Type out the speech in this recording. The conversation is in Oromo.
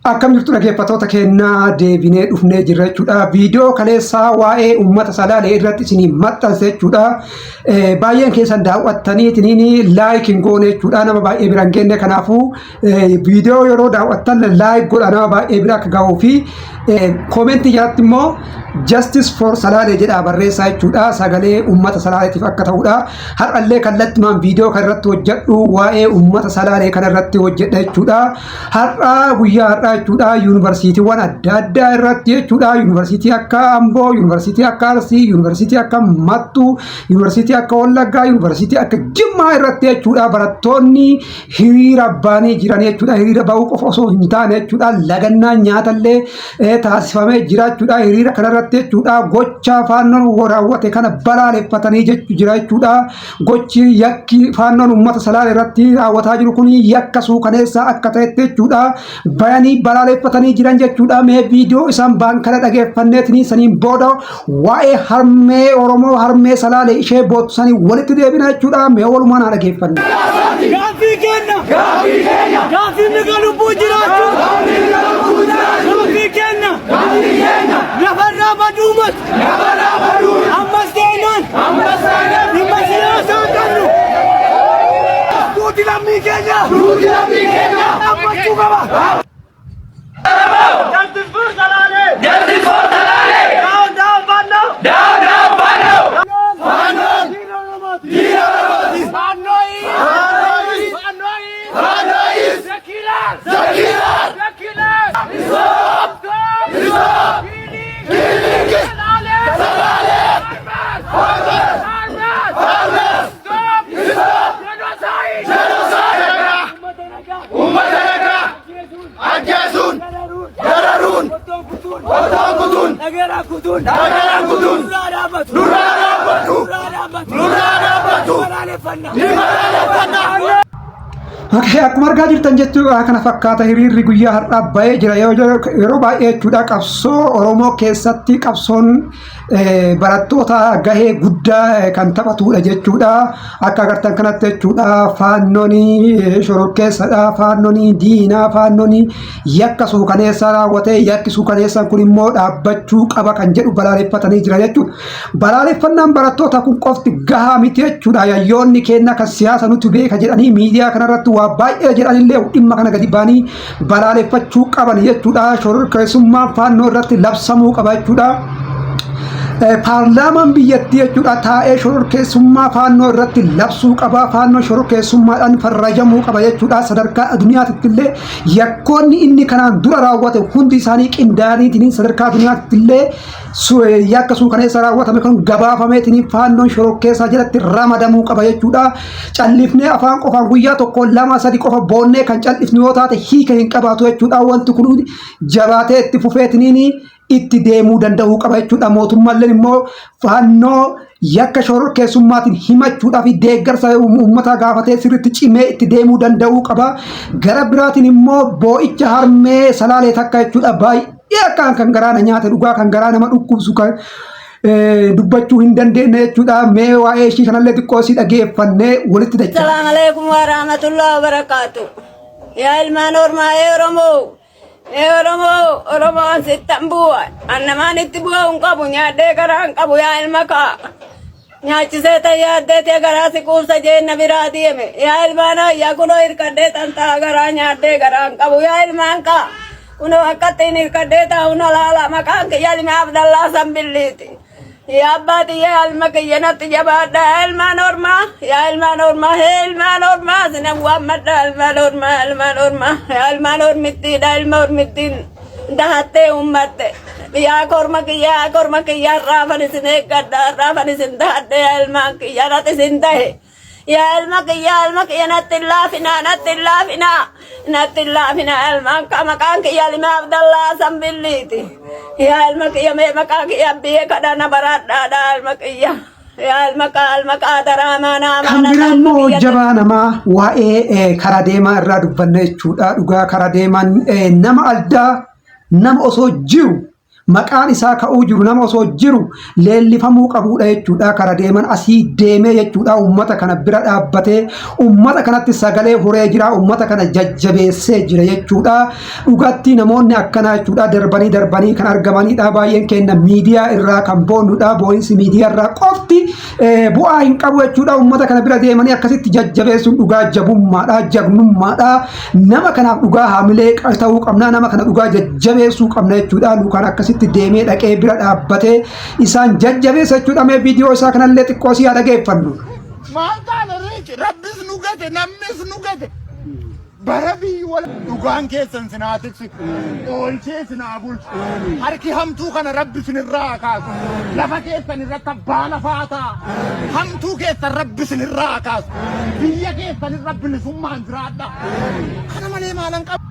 Akkam jirtu dhaggeeffattoota keenyaa, deebinee dhufnee jirra jechuudha. Viidiyoo kaleessaa waa'ee uummata Salaalee irratti isinii maxxanse jechuudha. Baay'een keessan daawwattanii itiniin like hin goone jechuudha. Nama baay'ee bira hin geenye. Kanaafuu viidiyoo yeroo daawwattan like godha, nama baay'ee bira akka gahuu fi koomentii jalatti immoo "Justice for Salaalee" jedhaa barreessaa jechuudha. Sagalee uummata Salaaleetiif akka ta'udha. Har'allee kallattumaan viidiyoo kan irratti hojjedhu waa'ee uummata Salaalee kana irratti hojjedha jechuudha. Har'a, guyyaa har'aa jechuudha, yuunivarsiitiiwwan adda addaa irratti jechuudha, yuunivarsiitii akka Amboo, yuunivarsiitii akka Arsii, yuunivarsiitii akka Mattuu, yuunivarsiitii akka Wallaggaa, yuunivarsiitii akka Jimmaa irratti jechuudha, barattoonni hiriira ba'anii jiran jechuudha. Hiriira ba'uu qofa osoo hin taane jechuudha, lagannaan nyaatallee taasifamee jira jechuudha. Hiriira kanarratti jechuudha, gocha faannoon raawwate kana balaaleffatanii jira jechuudha. Gochi yakki faannoon uummata Salaalee irratti raawwataa jiru kun yakka suukaneessaa akka ta'etti jechuudha. Bayanii balaaleffatanii jiran jechuudha. Mee viidiyoo isaan ba'an kana dhageeffanneetiin saniin booda waa'ee harmee Oromoo, harmee Salaalee ishee boottu sanii walitti deebina jechuudha. Mee walumaan haa dhageeffanne. Gaaffii keenya. Gaaffii keenya. Gaaffii mirga lubbuu jiraachuu. Gaaffii mirga lubbuu jiraachuu. Gaaffii keenya. Gaaffii keenya. Lafarraa baduu mati. Lafarraa baduu. Ammas seenaan. Ammas seenaan. Dhimma siyaasaa hin qabnu. Duuti lammii keenya. Duuti lammii keenya. Dhaabbachuu qaba. Justice for Salale. Justice for Salale. Down down Fano. Down down Fano. Fano. Diina Oromooti. Fano is. Fano is. Fano is. Fano is. The killer. The killer. The killer. Stop. Stop. Stop. Killing. Killing. Salale. Salale. Farmers. Farmers. Farmers. Farmers. Stop. Stop. Genocide. Genocide. Uummata nagaa. Ajjeesuun. Dararuun. Otoo kutuun. Dhageeraan kutuun. Dhageeraan kutuun. Nurraa dhaabbatu. Nurraa dhaabbatu. Nurraa dhaabbatu. Nurraa dhaabbatu. Balaaleffanna. Ni balaaleffanna. Okay, akkuma argaa jirtan jechuudha, kana fakkaata hiriirri guyyaa har'aa bahee jira. Yeroo baay'ee jechuudha, qabsoo Oromoo keessatti qabsoon barattoota gahee guddaa kan taphatudha jechuudha. Akka agartan kanatti jechuudha, faannoon shororkeessadha, faannoon diinaa, faannoon yakka suukaneessaa raawwate, yakki suukaneessaan kun immoo dhaabbachuu qaba kan jedhu balaaleffatanii jira jechuudha. Balaaleffannaan barattoota kun qofti gahaa miti jechuudha. Hayyoonni keenya kan siyaasa nuti beeka jedhanii miidiyaa kanarratti waa baay'ee jedhanillee dhimma kana gadi ba'anii balaaleffachuu qaban jechuudha. Shororkeessummaan faannoo irratti labsamuu qaba jechuudha. Paarlaamaan biyyattii jechuudha, taa'ee shororkeessummaa faannoo irratti labsuu qaba. Faannoo shororkeessummaadhaan farrajamuu qaba jechuudha. Sadarkaa addunyaatitti illee yakkoonni inni kanaan dura raawwate hundi isaanii qindaa'aniitiin sadarkaa addunyaatitti illee yakka suukaneessa raawwatame kan gabaafameetiin faannoon shororkeessaa jalatti ramadamuu qaba jechuudha. Callifnee afaan qofaan guyyaa tokko, lama, sadi qofa boonnee kan callifnu yoo taate hiika hin qabaatu jechuudha. Wanti kun jabaatee itti fufeetiniin itti deemuu danda'uu qaba jechuudha. Mootummaalleen immoo faannoo yakka shororkeessummaatiin himachuudhaaf deeggarsa uummataa gaafatee sirriitti cimee itti deemuu danda'uu qaba. Gara biraatiin immoo boo'icha harmee Salaalee takka jechuudha, baay'ee akkaan kan garaa na nyaate, dhugaa kan garaa nama dhukkubsu, kan dubbachuu hin dandeenye jechuudha. Mee waa'ee ishii kanallee xiqqoo si dhageeffannee walitti dachaa. Assalamu alaikum wa rahmatullahi wa barakatuh. Yaa ilmaan ormaa, ee Oromoo, ee Oromoo, Oromoon sittan bu'a. Annamaan itti bu'a hin qabu, nyaadhee garaa hin qabu, yaa ilma kaa. Nyaachisee tan yaaddee tee garaa si quubsa jeen na biraa deeme. Yaa ilmaan ayyaa, kunoo hirkadhee tan ta'a, garaa nyaadhee garaa hin qabu, yaa ilmaan kaa. Kunoo akkattiin hirkadhee taa'u na laala, maqaan kiyya ilma Abdallaa Sambilliiti. Yaa abbaa xiyya, ilma kiyya natti jabaadha, yaa ilmaan ormaa, yaa ilmaan ormaa, hee ilmaan ormaa, sinan waammadha, ilmaan ormaa, ilmaan ormaa, yaa ilmaan ormittiidha, ilma ormittiin dahattee uummatte. Yaa korma kiyya, yaa korma kiyya, raafan isin eeggadha, raafan isin dahadhe, yaa ilmaan kiyya, natti isin dahe. Yaa ilma kiyya, ilma kiyya, natti hin laafinaa, natti hin laafinaa, natti hin laafinaa, ilmaan ka maqaan kiyya ilma Abdallaa Sambilliiti. Yaa ilma kiyya, mee maqaa kiyya biyya kadhana baradhaadha, ilma kiyya. Yaa ilma kaa, ilma kaa, daraamaa Kan naamaa. biraa immoo jabaa namaa waa'ee karaa deemaa irraa dubbanna jechuudha. Dhugaa karaa deemaan nama aldaa nama osoo jiru Maqaan isaa ka'uu jiru nama osoo jiru leellifamuu qabuudha jechuudha. Kara deeman asii deemee jechuudha. Uummata kana bira dhaabbatee uummata kanatti sagalee horee jira. Uummata kana jajjabeessee jira jechuudha. Dhugatti namoonni akkanaa jechuudha darbanii darbanii kan argamanidha. Baay'een keenya miidiyaa irraa kan boonnudha. Boo'insi miidiyaa irraa qofti bu'aa hin qabu jechuudha. Uummata kana bira deemanii akkasitti jajjabeessuun dhugaa jabummaadha, jagnummaadha. Nama kanaaf dhugaa haamilee ta'uu qabna. Nama kana dhugaa jajjabeessuu qabna jechuudha. Lukaan akkasitti deemee dhaqee bira dhaabbatee isaan jajjabeessa jechuudha. Mee viidiyoo isaa kanallee xiqqoo si haa dhageeffannu. Maal taane reechi? Rabbis nu gate, namnis nu gate. Bara biyyi wal dhugaan keessan sinaa tiksu, oolchee sinaa bulchu. Harki hamtuu kana Rabbi sinirraa haa kaasu. Lafa keessan irratti abbaa lafaa ta'a. Hamtuu keessan Rabbi sinirraa haa kaasu. Biyya keessan irra bilisummaan jiraadha. Kana malee maalan qaba?